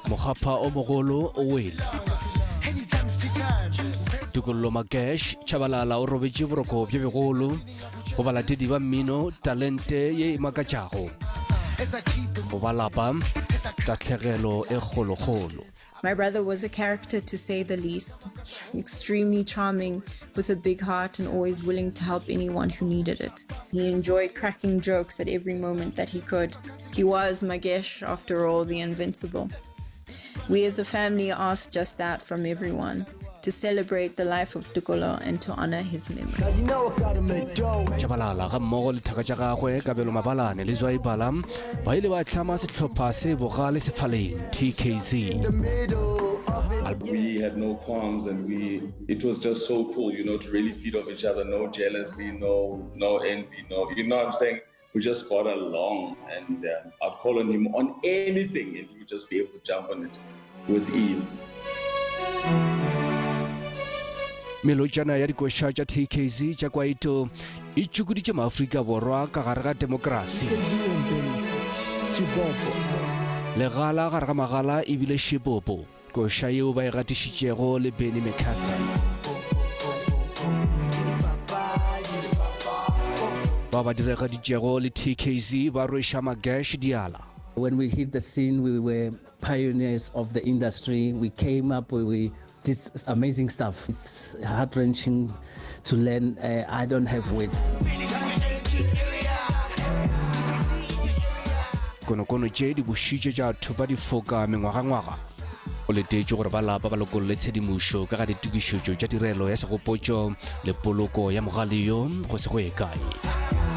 Mokgapha o mogolo o wele. Tokollo Magesh Chabalala o robetše boroko bjo bogolo go balatedi ba mmino talente ye e makatšago go ba lapa tahlegelo e kgolokgolo. My brother was a character to say the least, extremely charming, with a big heart and always willing to help anyone who needed it. He enjoyed cracking jokes at every moment that he could. He was Magesh, after all, the invincible. We as a family asked just that from everyone to celebrate the life of Tokolo and to honor his memory. Chabalala ga mmogo le thaka tša gagwe Kabelo Mabalane le Zwai Bala ba ile ba hlama sehlopha se bogale sefaleng TKZ. We had no qualms and we it was just so cool, you know, to really feed off each other, no jealousy, no no envy, no you know what I'm saying? We just got along and um, I'd call on him on anything and he would just be able to jump on it with ease. Melotšana ya dikoša tša TKZ tša kwaito e tšukuditše maAfrika Borwa ka gare ga demokrasi. Legala gare ga magala e bile Šipopo, koša yeo ba e gatišitšego le Benny McCarthy. Ba ba diragaditšego le TKZ ba rweša Magesh diala. When we hit the scene, we were pioneers of the industry. We came up, we, we did amazing stuff. It's heart wrenching to learn. Uh, I don't have words. Konokono tše di bušitše tša thopa difoka mengwagangwaga. O letetšwe gore ba lapa ba lokolle tshedimošo ka ga ditokišetšo tša tirelo ya segopotšo le poloko ya mogale yo go se go ye kae.